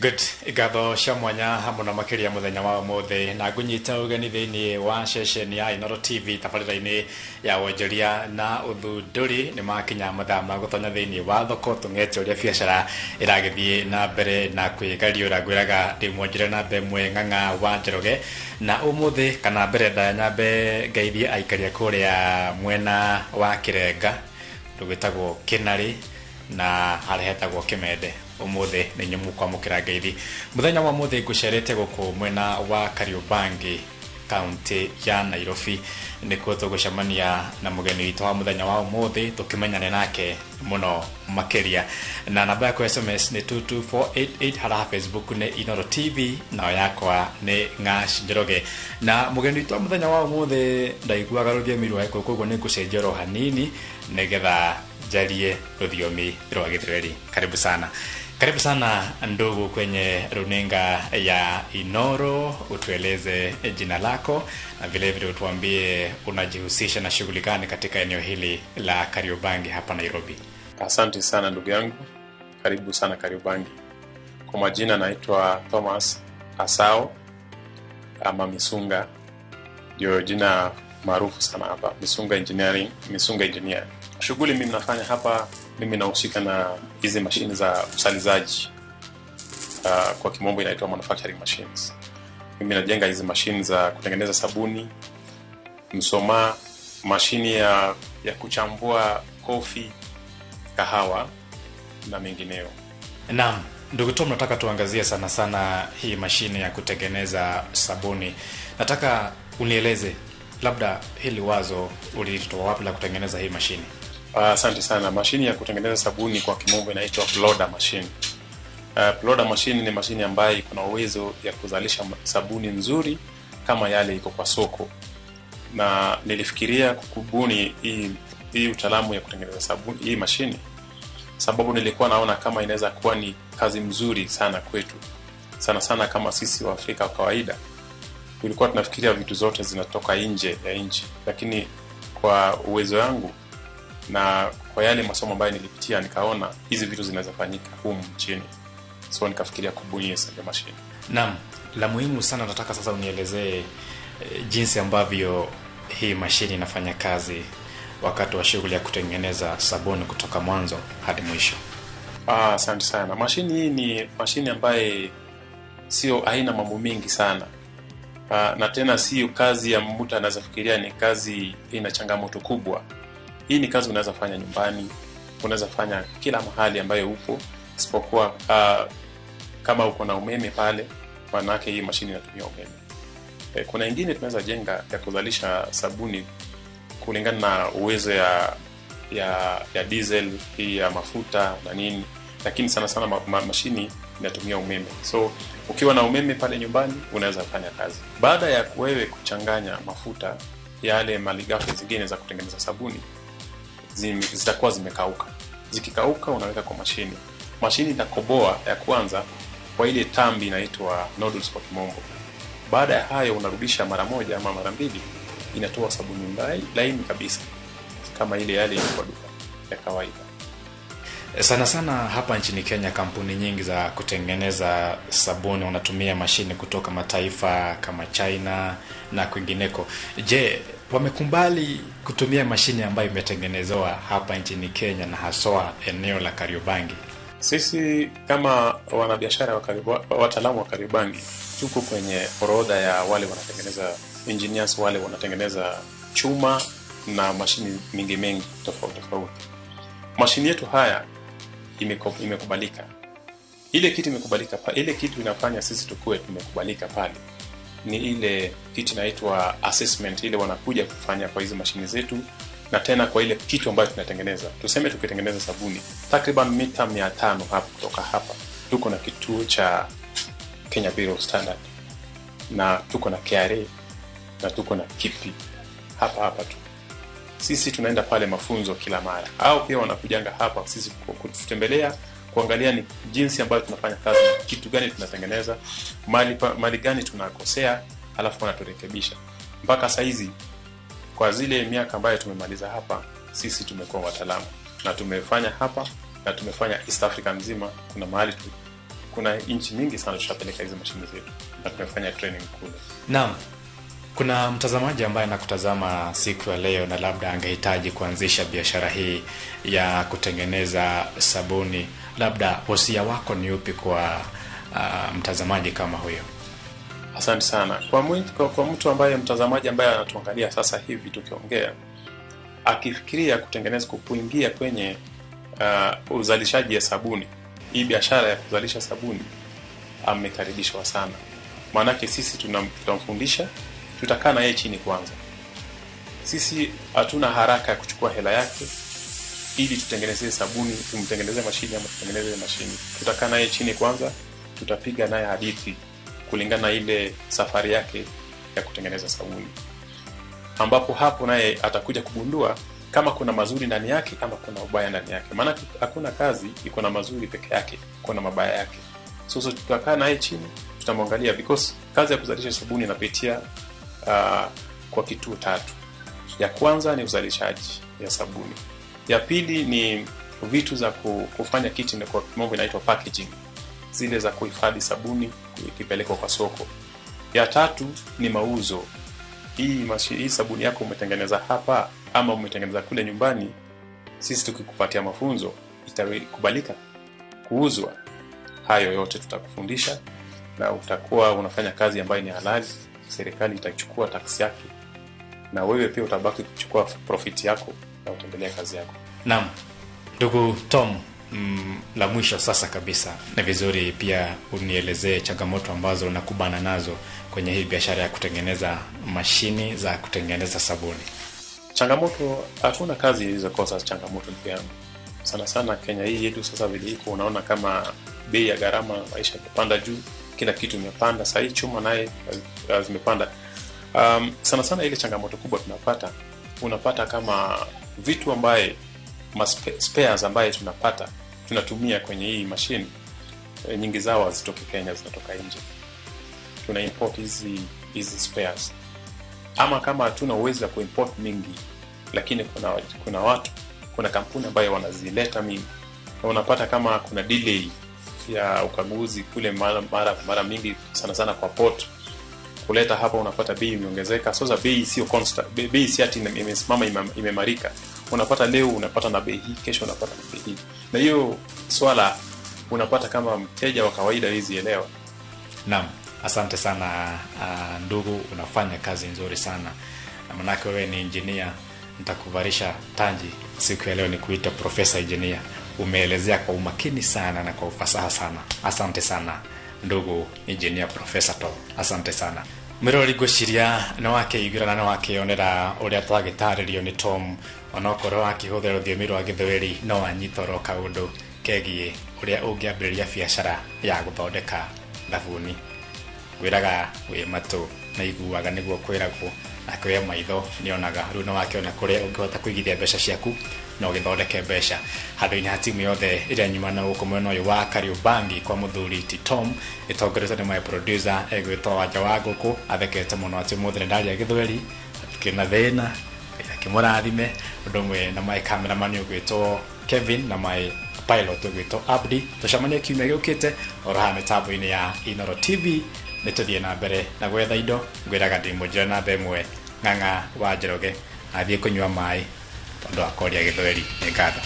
Good. Ngatho cia mwanya hamwe na makiria muthenya wa umuthi na ngunyita ugeni thiini wa ceceni ya Inooro TV tabarĩra-inĩ ya wonjoria na ũthundũri. Nĩ makinya mathaa ma gũtonya thiini wa thoko tũng'ete ũrĩa biacara ĩragĩthiĩ na mbere na kwĩgariũra. Ngwĩraga ndĩ mwonjoria namba ĩmwe Ng'ang'a wa Njoroge, na ũmũthĩ kana mbere ndaya nyambe ngeithie aikaria kũrĩa mwena wa Kĩrenga rũgĩtagwo Kĩnarĩ na harĩa hetagwo Kĩmende. Ũmũthĩ nĩ inyuĩ mũkwamũkĩra ngeithi. Mũthenya wa ũmũthĩ ngũcerete gũkũ mwena wa Kariobangi, kaunti ya Nairobi, nĩkuo tũgũcemania na mũgeni witũ wa mũthenya wa ũmũthĩ tũkĩmenyane nake mũno makĩria. Na namba yakwa SMS nĩ 22488, haraha Facebook nĩ Inooro TV, nayo yakwa nĩ Ng'ash Njoroge. Na mũgeni witũ wa mũthenya wa ũmũthĩ ndaiguaga rũthiomi rwa Gĩkũyũ, koguo nĩ ngũcenjia oro hanini nĩgetha njarie rũthiomi rwa Gĩthweri. Karibu sana. Karibu sana ndugu kwenye runinga ya Inooro, utueleze jina lako na vile vile utuambie unajihusisha na shughuli gani katika eneo hili la Kariobangi hapa Nairobi. Asante sana ndugu yangu, karibu sana Kariobangi. Kwa majina naitwa Thomas Asao ama Misunga, ndio jina maarufu sana hapa, Misunga Engineering, Misunga Engineer. Shughuli mimi nafanya hapa, mimi nahusika na hizi mashine za usalizaji, kwa kimombo inaitwa manufacturing machines. Mimi najenga hizi mashine za kutengeneza sabuni, msomaa, mashini ya kuchambua kofi, kahawa na mengineo. Naam, ndugu Tom, nataka tuangazie sana sana hii mashine ya kutengeneza sabuni. Nataka unieleze labda hili wazo ulitoa wapi la kutengeneza hii mashine? Asante sana. Mashini ya kutengeneza sabuni kwa kimombo inaitwa Ploder machine. Ploder machine ni mashini ambayo iko na uwezo ya kuzalisha sabuni nzuri kama yale iko kwa soko, na nilifikiria kubuni hii utaalamu ya kutengeneza sabuni hii mashini sababu nilikuwa naona kama inaweza kuwa ni kazi mzuri sana kwetu, sana sana kama sisi wa Afrika wa kawaida tulikuwa tunafikiria vitu zote zinatoka nje ya nchi, lakini kwa uwezo wangu na kwa yale masomo ambayo nilipitia nikaona hizi vitu zinaweza fanyika humu nchini, so nikafikiria kubuni hiyo mashine. Naam, la muhimu sana nataka sasa unielezee jinsi ambavyo hii mashine inafanya kazi wakati wa shughuli ya kutengeneza sabuni kutoka mwanzo hadi mwisho. Asante sana. Mashini hii ni mashine ambaye sio haina mambo mengi sana. Na tena sio kazi ya mtu anaweza fikiria ni kazi ina changamoto kubwa. Hii ni kazi unaweza fanya nyumbani, unaweza fanya kila mahali ambayo upo, isipokuwa kama uko na umeme pale, maanake hii mashine inatumia umeme. Kuna ingine tunaweza jenga ya kuzalisha sabuni kulingana na uwezo ya diesel, hii ya mafuta na nini, lakini sana sana mashini inatumia umeme. So ukiwa na umeme pale nyumbani unaweza fanya kazi. Baada ya wewe kuchanganya mafuta yale malighafi zingine za kutengeneza sabuni, zitakuwa zimekauka. Zikikauka unaweka kwa mashini. Mashini itakoboa ya kwanza kwa ile tambi inaitwa noodles kwa kimombo. Baada ya hayo unarudisha mara moja ama mara mbili, inatoa sabuni laini kabisa kama ile yale kwa duka ya kawaida. Sana sana hapa nchini Kenya kampuni nyingi za kutengeneza sabuni wanatumia mashine kutoka mataifa kama China na kwingineko. Je, wamekubali kutumia mashine ambayo imetengenezewa hapa nchini Kenya na haswa eneo la Kariobangi? Sisi kama wanabiashara wataalamu wa Kariobangi tuko kwenye orodha ya wale wanatengeneza engineers, wale wanatengeneza chuma na mashini mingi mengi tofauti tofauti. Mashini yetu haya imekubalika. Ile kitu imekubalika, ile kitu inafanya sisi tukue tumekubalika pale ni ile kitu inaitwa assessment, ile wanakuja kufanya kwa hizo mashini zetu, na tena kwa ile kitu ambayo tunatengeneza. Tuseme tukitengeneza sabuni takriban mita 500 hapa kutoka hapa, tuko na kituo cha Kenya Bureau of Standard na tuko na KRA na tuko na KIPI hapa hapa tu. Sisi tunaenda pale mafunzo kila mara, au pia wanakujanga hapa sisi kututembelea, kuangalia ni jinsi ambayo tunafanya kazi, kitu gani tunatengeneza, mali gani tunakosea, alafu wanaturekebisha. Mpaka saizi kwa zile miaka ambayo tumemaliza hapa, sisi tumekuwa wataalamu na tumefanya hapa na tumefanya East Africa mzima. Kuna mahali Kuna nchi mingi sana tushapeleka hizi mashine zetu na tumefanya training kule. Naam. Kuna mtazamaji ambaye anakutazama siku ya leo na labda angehitaji kuanzisha biashara hii ya kutengeneza sabuni, labda wosia wako ni upi kwa mtazamaji kama huyo? Asante sana. Kwa mtu ambaye mtazamaji ambaye anatuangalia sasa hivi tukiongea, akifikiria kutengeneza, kuingia kwenye uzalishaji ya sabuni, hii biashara ya kuzalisha sabuni, amekaribishwa sana. Maanake sisi tutamfundisha, tutakaa na yeye chini kwanza. Sisi hatuna haraka ya kuchukua hela yake ili tutengenezee sabuni, tumtengenezee mashini ama tutengeneze mashini. Tutakaa naye chini kwanza, tutapiga naye hadithi kulingana na ile safari yake ya kutengeneza sabuni, ambapo hapo naye atakuja kugundua kama kuna mazuri ndani yake ama kuna ubaya ndani yake. Maana hakuna kazi iko na mazuri peke yake, kuna mabaya yake. So tutakaa naye chini, tutamwangalia, because kazi ya kuzalisha sabuni inapitia kwa kituo tatu. Ya kwanza ni uzalishaji ya sabuni, ya pili ni vitu za kufanya kitu kwa kimombo inaitwa packaging, zile za kuhifadhi sabuni ikipelekwa kwa soko. Ya tatu ni mauzo. Hii sabuni yako umetengeneza hapa ama umetengeneza kule nyumbani, sisi tukikupatia mafunzo itakubalika kuuzwa. Hayo yote tutakufundisha na utakuwa unafanya kazi ambayo ni halali. Serikali itachukua tax yake na wewe pia utabaki kuchukua profit yako na utaendelea kazi yako. Naam, ndugu Tom, la mwisho sasa kabisa, ni vizuri pia unielezee changamoto ambazo unakubana nazo kwenye hii biashara ya kutengeneza mashini za kutengeneza sabuni. Changamoto, hatuna kazi ilizokosa changamoto ndugu yangu. Sana sana Kenya hii yetu sasa vile iko, unaona kama bei ya gharama maisha imepanda juu, kila kitu imepanda, sasa hii chuma naye zimepanda. Sana sana ile changamoto kubwa tunapata, unapata kama vitu ambaye spares ambaye tunapata tunatumia kwenye hii mashine, nyingi zao hazitoki Kenya, zinatoka nje. Tuna import hizi spares, ama kama hatuna uwezo wa kuimport mingi, lakini kuna watu, kuna kampuni ambayo wanazileta mingi, na unapata kama kuna delay ya ukaguzi kule mara mingi, sana sana kwa port kuleta hapa, unapata bei imeongezeka. Sasa bei sio constant, bei si ati imesimama imemarika. Unapata leo unapata na bei hii, kesho unapata na bei hii, na hiyo swala unapata kama mteja wa kawaida hizi elewa. Naam, asante sana ndugu, unafanya kazi nzuri sana. Manake wewe ni engineer, nitakuvalisha taji siku ya leo nikuita profesa engineer. Umeelezea kwa umakini sana na kwa ufasaha sana. Asante sana ndugu engineer profesa Tom, asante sana. Mwirori ngwĩciria nĩ wakĩiguĩra na nĩ wakĩonera ũrĩa twagĩtarĩrio nĩ Tom, onokorwo akĩhũthĩra rũthiomi rwa Gĩthweri no anyita oro kaũndũ kegiĩ ũrĩa ũngĩambĩrĩria biacara ya gũthondeka thabuni. Ngwĩraga wĩ matũ na iguaga nĩguo kwĩragwo, na kwĩ maitho nĩonaga. Rĩu nĩ wakĩona kũrĩa ũngĩhota kũigithia mbeca ciaku na ũgĩthondeke mbeca. Handũ-inĩ ha timu yothe ĩrĩa nyuma na gũkũ mwena ũyũ wa Kariobangi kwa mũthuri ti Tom, ĩtongoretio nĩ my producer egwĩtwo Wanja wa Ngũkũ, athekete mũno atĩ ũmũthĩ nĩ ndaria Gĩthweri, hatikĩrĩ na thĩna, akĩmũrathime. Ũndũ ũmwe na my cameraman ũgwĩtwo Kevin na my pilot ũgwĩtwo Abdi. Tũcemanie kiumia gĩũkĩte oro haha mĩtambo-inĩ ya Inooro TV. Nĩ tũthiĩ na mbere na gwetha indo. Ngwĩraga ndĩ mũnjĩra namba ĩmwe, Ng'ang'a wa Njoroge athiĩ kũnyua maĩ tondũ akoria Gĩthweri. Nĩ ngatho.